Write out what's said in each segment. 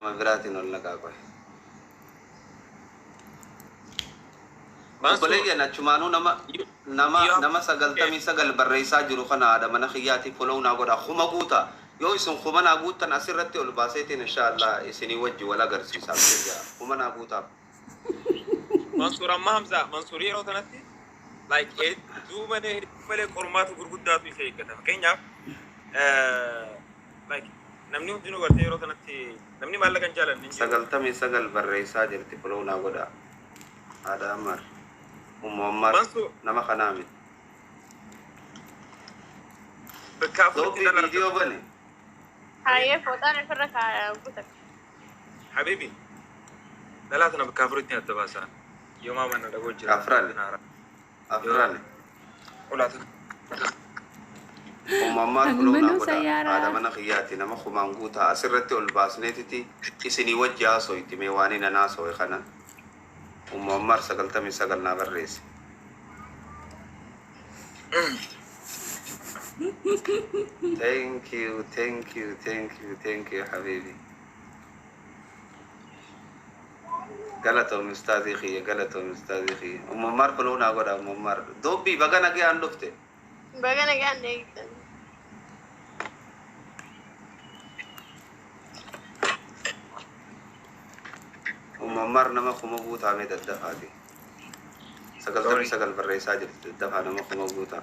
Nama biraatiin ol naqaa qoy. Mansuur, Obboleeyyan, achumaanuu nama nama you have nama 99 barreessaa jiru kana haadha mana kiyyaatii follow naa godha, 1000 guuta. Yoo isin 1000 naa guuttan, asirratti ol baaseetiin insha Allah isinii wajji wal agarsiisa. Abshir jaa, 1000 naa guutaaf. Mansuur, amma Hamza Mansuur yeroo sanatti like hedduu malee, hedduu malee qormaata gurguddaatu isa eeggata. Fakkeenyaaf, like namni hundinuu gartee yeroo sanatti namni maallaqa hin jaalanne hin jiru. 99 barreessaa jirti, follow naa godha. Haadha Ammar, Ummu Ammar. Mansuur. Nama kanaa miti. Bakka afuritti Doobbii dhala. Viidiyoo bane. Haayee, fooxaan ofirra kaa'aa guutan. Habibi, dhalaa tana bakka afuritti adda baasaa. Yoomaa mana dhagoo jira. Afran. Afran. Ulaa tana. Ummu Ammar, follow naa Agmanuu godha. sayyaaraa. Haadha mana kiyyaati, nama kumaan guutaa. Asirratti ol baasneetiti isinii wajji haasoyti. Mee waan inni haasowe kana Ummu Ammar 99 naa barreesse. Thank you, thank you, thank you, thank you, habibi. Galatoom, ustaazii kiyya, galatoom, ustaazii kiyya. Ummu Ammar, follow naa godha. Ummu Ammar Doobbii, baga nagaan dhufte. Baga nagaan eegdan. Ummu Ammar, nama 1000 guutaame daddafaati. 99 barreessaa jirti, daddafaa nama 1000 guutaa.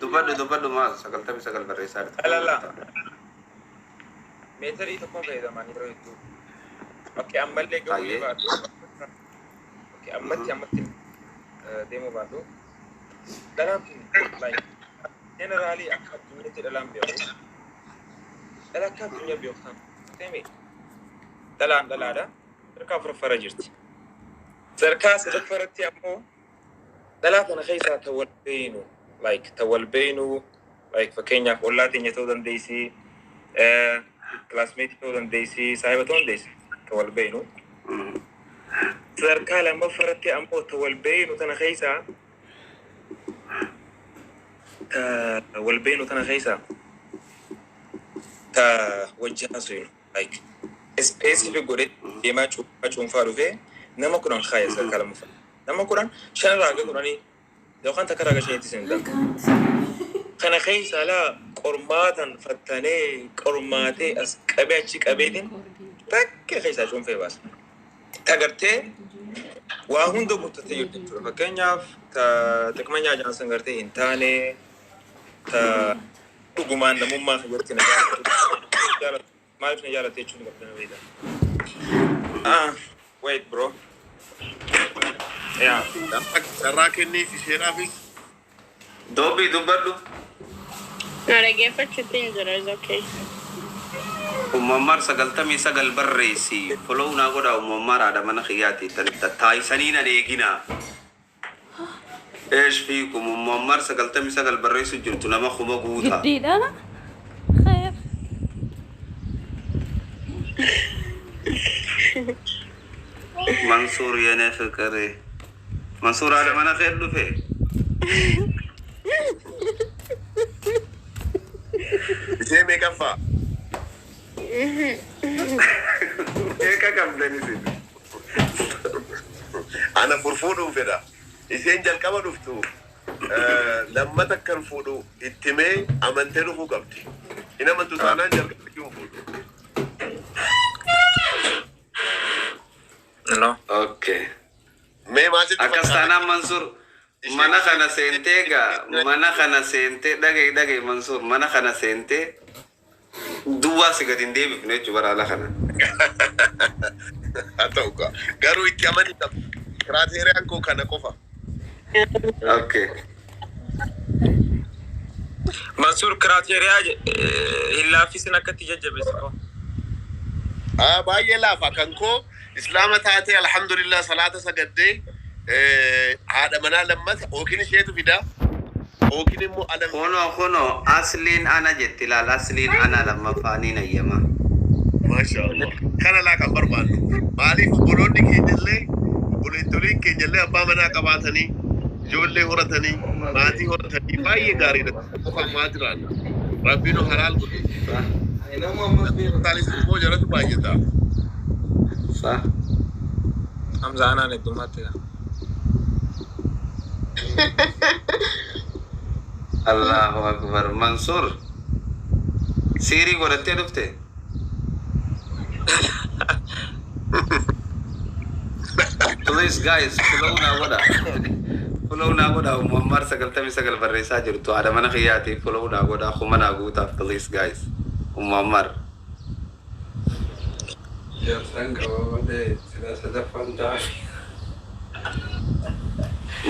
Dubbadhu, dubbadhu, maal 99 barreessaa jirti, 1000 Alala. guutaa. Meetarii tokkoon fayyadaman yeroo hedduu. Okay, ammallee gahuu baadhu. Okay, ammatti ammatti deemuu baadhu. Dhalaan tun like generally akka addunyaatti dhalaan beeku. Dhala akka addunyaa beeku tan. Temi dhalaan dhalaadha. Sadarkaa afuraffaarra jirti. Sadarkaa sadaffaarratti ammoo dhalaa kana keessaa ta wal beeynu, like ta wal beeynu, like fakkeenyaaf ollaa teenya ta'uu dandeessi, classmate ta'uu dandeessi, saahiba ta'uu dandeessi, ta wal beeynu. Sadarkaa lammaffaarratti ammoo ta wal beeynu tana keessaa, ta wal beeynu tana keessaa ta wajji haasofnu, like specific godhee deemaa cuunfaa cuunfaa dhufee nama 10 kaaya. Sadarkaa lammaffaa nama 10, shanirraa haga 10 yookaan takka irraa haga shaniitti isin danda'a. Kana keessa laa qormaatan fattanee qormaatee as qabee achi qabeetiin takka keessaa cuunfee baasa. Ta gartee waa hunda guuttatee jirtu jechuudha. Fakkeenyaaf, ta xiqmanyaa jaansan gartee hin taane, ta dhugumaan namummaa keessatti na jaalatu. Maaliif na jaalatte jechuun qabda na beekta. Ah, wait, bro. Yeah. Carraa kenniif isheedhaafis. Doobbii, dubbadhu. Na dhaggeeffachuutti hin jira, is okay. Ummu Ammar, 99 barreessi. Follow naa godha. Ummu Ammar haadha mana kiyyaati. Taayisanii nan eeginaa. ايش فيكم؟ Ummu Ammar 99 barreessu jirtu, nama 1000 guutaa. Giddiidha. Khair. Mansuur, የኔ ፍቅር, Mansuur haadha mana kee dhufe. Ishee meeqaffaa? Meeqa qabdan isin? Ana furfuudhuun fedha. Isheen jalqaba dhuftu lammata kan fuudhu ittimee amantee dhufuu qabdi. Hin amantu taanaan jalqaba hin fuudhu. No. Okay. Mee maasitti Akkas fakkaata? taanaan, Mansuur, mana kana seentee gaa, mana kana seentee, dhagaye, dhagaye, Mansuur, mana kana seentee duwwaa si gadi hin deebifne jechuu bara ala kana. Haa ta'u gaa. Garuu itti amanii qabdi. Criteriaan koo kana qofa. Okay. Mansuur, criteria hin laaffisin, akkatti jajjabeessi qaba. Ah, baay'ee laafa. Kan koo islaama taatee, alhamdulillah, salaata sagaddee, haadha manaa lammata yookiin isheetu fidaa yookiin immoo alam. Kunoo, kunoo, asliin ana jetti, ilaal, asliin ana lammaffaa ni nayyama. Maasha Allah. Kana laa kan barbaannu. Maaliif, obboloonni keenyallee, obboleettoliin keenyallee abbaa manaa qabaatanii Ijoollee horatanii, maatii horatanii baay'ee gaariidha. Qofaan jiraanna. Rabbiin halaal godhe. Taanis immoo jalatu baay'ata. Sa. Hamza anaan heddummaatti. Allahu akbar. Mansuur. Siirii godhattee dhufte? Please guys, follow naa godha. Follow naa godha. Muammar 99 barreessaa jirtu. Haadha mana kiyyaatiif follow naa godha. 1000 naa guutaaf please guys. Muammar. Jaarsaan qaba malee sila sadaffaan ta'a.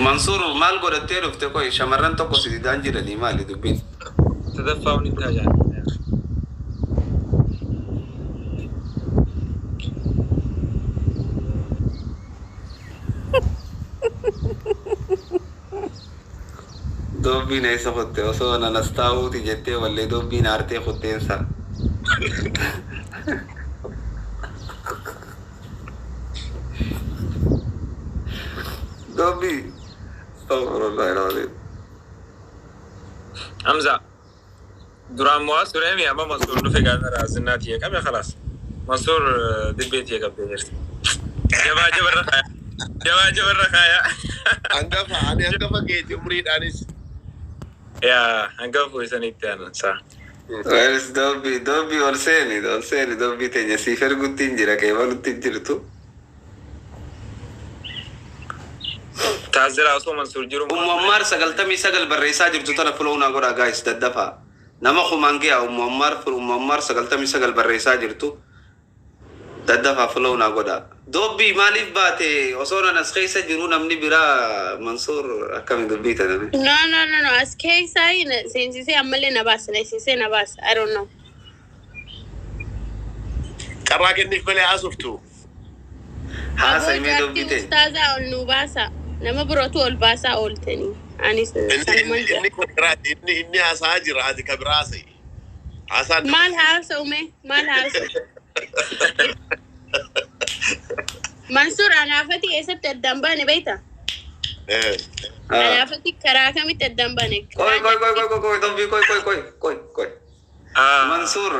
Mansuur, maal godhattee dhufte? Koy shamarran tokko si didaan jiranii, maali dubbiin? Sadaffaa waliin ta'a jaan. Dubbiin eessa kutte? Osoo nanas taa'uuti jettee wallee dubbiin aartee kutteensa. Dubbii. Astaghfirullah al-azim. Hamza. Duraan mo'aa tureemi, amma Mansuur dhufe gaazexaa raazinaa tiyya qabe khalaas. Mansuur dibbee tiyya qabdee jirti. Jabaa jabarra kaaya. Jabaa jabarra kaaya. Hangafa, ani hangafa keeti umriidhaanis. Yaa, hangafa fuulisaniitti aanan saa. Where's Dobby? Dobby, ol seeni, ol seeni, Dobby teenya siif ergutti hin jira, qeebalutti hin jirtu. Taazira osoo Mansuur jiru. Ummu Ammaar 99 barreessaa jirtu tana follow naa godhaa guys, daddafaa. Nama kumaan ga'a Ummu Ammaar, Ummu Ammaar 99 barreessaa jirtu. Daddafaa follow naa godhaa. Dobby, maaliif baate osoo nan as keessa jiru namni biraa? Mansuur, akkami dubbii tana? No, no, no, no. As keessaa seensisee ammallee na baasa. Na seensisee na baasa. I don't know. Carraa kenniif malee haasoftu. Haasa Aboo himee Dobbii jaartii ta'e. ustaazaa ol nu baasa. Nama birootu ol baasaa ooltanii. Anis Inni sanuman inni jira. inni kun biraati. Inni haasa'aa jira. Ati ka biraa haasa'i. Haasaan Maal haasa'u mee? Maal haasa'u? Mansuur, anaafati eessatti addaan baane beekta? Eh. Anaafati karaa kamitti addaan baane? Qoy, qoy, qoy, qoy, qoy, Dobbii, qoy, qoy, qoy, qoy, qoy. Mansuur,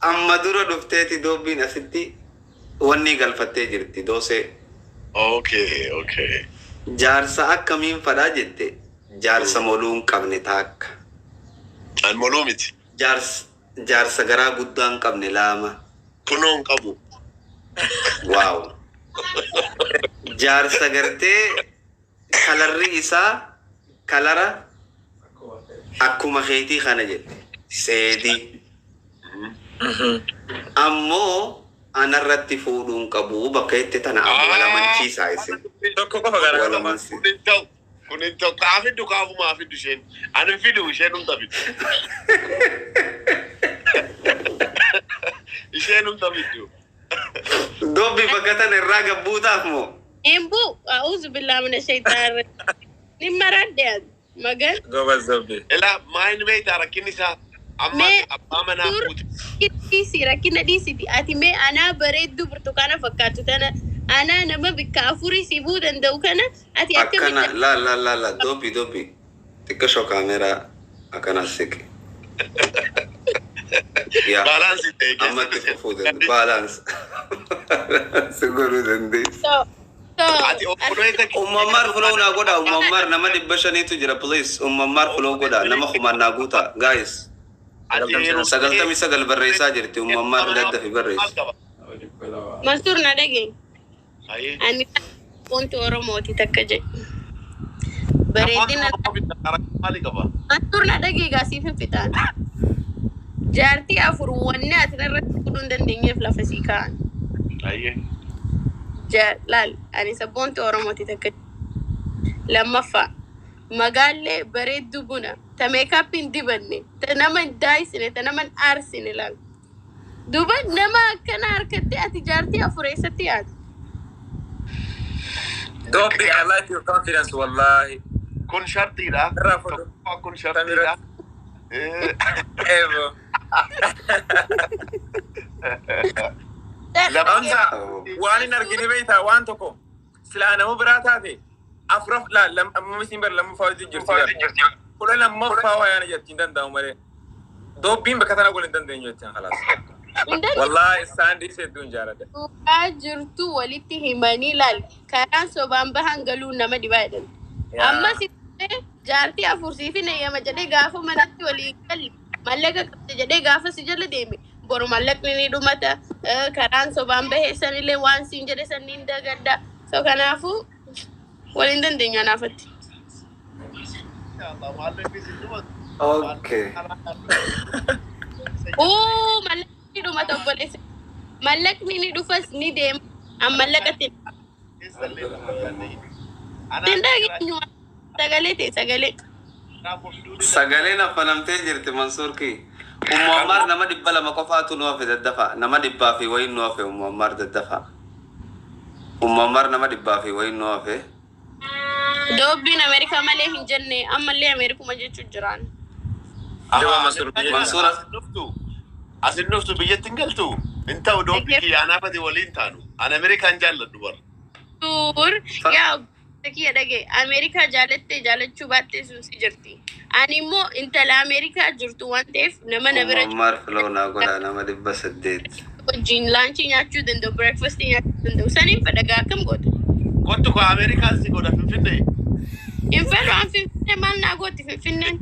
amma dura dhufteeti Dobbiin asitti wanni galfattee jirti doosee. Okay. Jaarsa akkamiin fadhaa jette, jaarsa moluu hin qabne taakka. An moluu miti. Jaarsa garaa guddaa hin qabne lama. Kunoo hin qabu. Waaw. Jaarsa gartee kalarri isaa kalara akkuma keetii kana jette. Seedii. Ammoo anarratti fuudhuu hin qabu bakka itti tana amma wal amanchiisaa isin. Tokko qofa garaa Wal qaba. amansiisa. Kun hin ta'u. Kun hin ta'u. Kaa fiddu, kaafumaa fiddu isheen. Ani hin fidu, isheen humta fiddu. Isheen humta fiddu. Dobbi, bakka tana irraa gabbuutaaf moo? Embu, a'uuzu billaa mina shaytaan. Ni maradde magan. Gobas Dobbi. Ilaa maayin beektaa rakkinni isaa amma Mee abbaa manaa Dur fuute. dhiisi, rakkina dhiisiti. Ati mee anaa bareedduu burtukaana fakkaattu tana, anaa nama bikka afurii si bu'uu danda'u kana ati Akkana akkamitti la la la la, Dobbi, Dobbi, xiqqashoo kaameraa akkana siqi. Yaa Balance ta'e ammatti keessatti fufuu dandeenya. Balance. Balance godhuu dandeessi. So Ati obboleessa Ummammaar, follow naa godha. Ummammaar nama 500tu jira, please. Ummammaar, follow godha. Nama kumaan naa guuta. Guys. Ati 99 barreessaa jirti. Ummammaar, daddafi barreessi. Mansuur, na dhagee. Ayi. Ani wanti Oromooti takka jedhe. Bareedina Maali qaba? Mansuur, na dhagee, gaasiif hin fixaan. Jaartii afur wanni ati irratti fuudhuu hin dandeenyeef lafa sii kaa'an. Ayi. Laal, ani sabboonti Oromooti takka. Lammaffaa, magaallee bareedduu buna ta makeup hin dibanne, ta nama hin daayisine, ta nama hin aarsine. Laal, duuba nama akkana harkatti ati jaartii afur eessatti yaadu? Dobbi, I like your confidence, wallahi. Kun shartiidha. Irraa fudhu. Tokkoffaa kun shartiidha. Eebo. Lama Hamza, waan hin argine beektaa waan tokko. Silaa nama biraa taate Afraf laa amma isiin bara lammaffaa wajjin jirti bara. 12ffaa waa yaana jettiin danda'amu malee. Doobbiin bakka tana wal hin dandeenyu jettiin khalaas. Hin dandeenyu. Wallaahi isaan dhiisee hedduun jaaladha. Dhugaa jirtu walitti himanii laal karaan sobaan bahan galuun nama dhibaa jedhan. Ammas illee jaartii afur siif hin eeyyama jedhee gaafa manatti walii galle mallaqa qabda jedhee gaafa si jala deeme boru mallaqni ni dhumata, karaan sobaan bahee sanillee waan siin jedhe sanniin dagadda. So kanaafuu waliin dandeenyu anaafatti. Okay. Uu, mallaqni ni dhumata obboleessa. Mallaqni ni dhufas ni deema. An mallaqatti hin dhageenyu, sagalee ta'e sagalee. Sagaleen affanamtee jirti Mansuur kii. Ummu Ammaar nama 200 qofaatu nu hafe daddafa. Nama dhibbaa fi wayiin nu hafe Ummu Ammaar daddafa. Ummu Ammaar nama dhibbaa fi wayiin nu hafe. Doobbiin Ameerikaa malee hin jenne, ammallee Ameerikuma jechuun jiraan. Jaba Mansuur biyya. Mansuura. Asin dhuftu biyyatti hin galtu. Hin ta'u doobbii kiyya anaafati waliin taanu. An Ameerikaan jaalladhu bara. Suur yaa obboleessa kiyya dhage, Ameerikaa jaalattee jaalachuu baattee sun si jirti. Ani immoo intala Ameerikaa jirtu waan ta'eef nama na Ummu bira Ammaar filoo naa godhaa nama 800. wajjin lunchii nyaachuu danda'u, breakfastii nyaachuu danda'u. Saniin fedha gaa, akkam goota? Kottu koo Ameerikaan si godha Finfinnee. Hin fedhu an Finfinnee, maal naa gooti Finfinneen?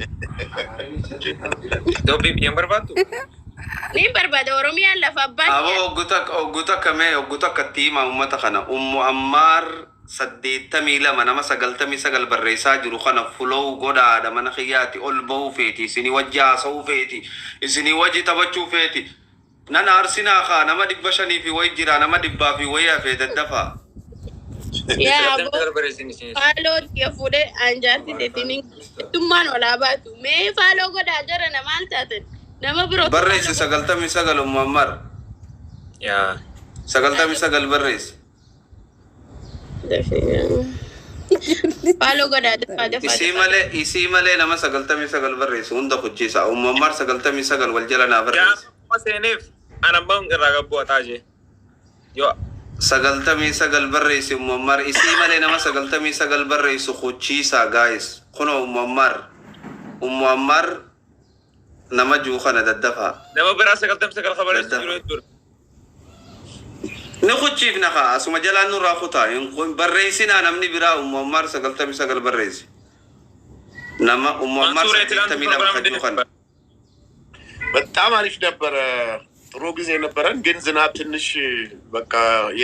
Doobbii biyya hin barbaaddu? Niin barbaada, Oromiyaan lafa abbaa Aboo kiyya. oggu takka mee oggu takka itti himaa uummata kana. Ummu Ammaar 82 nama 99 barreessaa jiru kana follow godhaadha mana kiyyaati ol bahuu feeti isinii wajji haasa'uu feeti isinii wajji taphachuu feeti. Nan aarsinaa kaa nama 500 fi wayi jira nama dhibbaa fi wayi hafee daddafaa. Yaa Sagaltamii aboo sagal barreessin isinis. Follow kiyya fuudhee an jaartii teetiin tummaan olaa baatu. Mee follow godhaa jara, na maal taatan? Nama birootu Barreessi follow 99 Ummu Ammaar. Yaa. 99 barreessi. Follow godhaa dafaa dafaa Isii dafaa. malee isii malee nama 99 barreessu hunda kuchiisa. Ummu Ammaar 99 wal jala naa barreessi. Gaafa kuma seeneef an abbaan irraa gabbuu hataa jee. Yoo 99 barreessi Ummu Ammaar. Isii malee nama 99 barreessu kuchiisa guys. Kunoo Ummu Ammaar. Ummu Ammaar nama juu kana daddafaa. Nama biraa 99 kabareessu Daddafa. jiru jechuudha. Ni kuchiifna kaa asuma jalaan nurraa kutaa. Hin barreessinaa namni biraa Ummu Ammaar 99 barreessi. Nama Ummu Ammaar Mansuur tilaantu 82 kajuu kana. በጣም አሪፍ ነበረ። ጥሩ ጊዜ ነበረን። ግን ዝናብ ትንሽ በቃ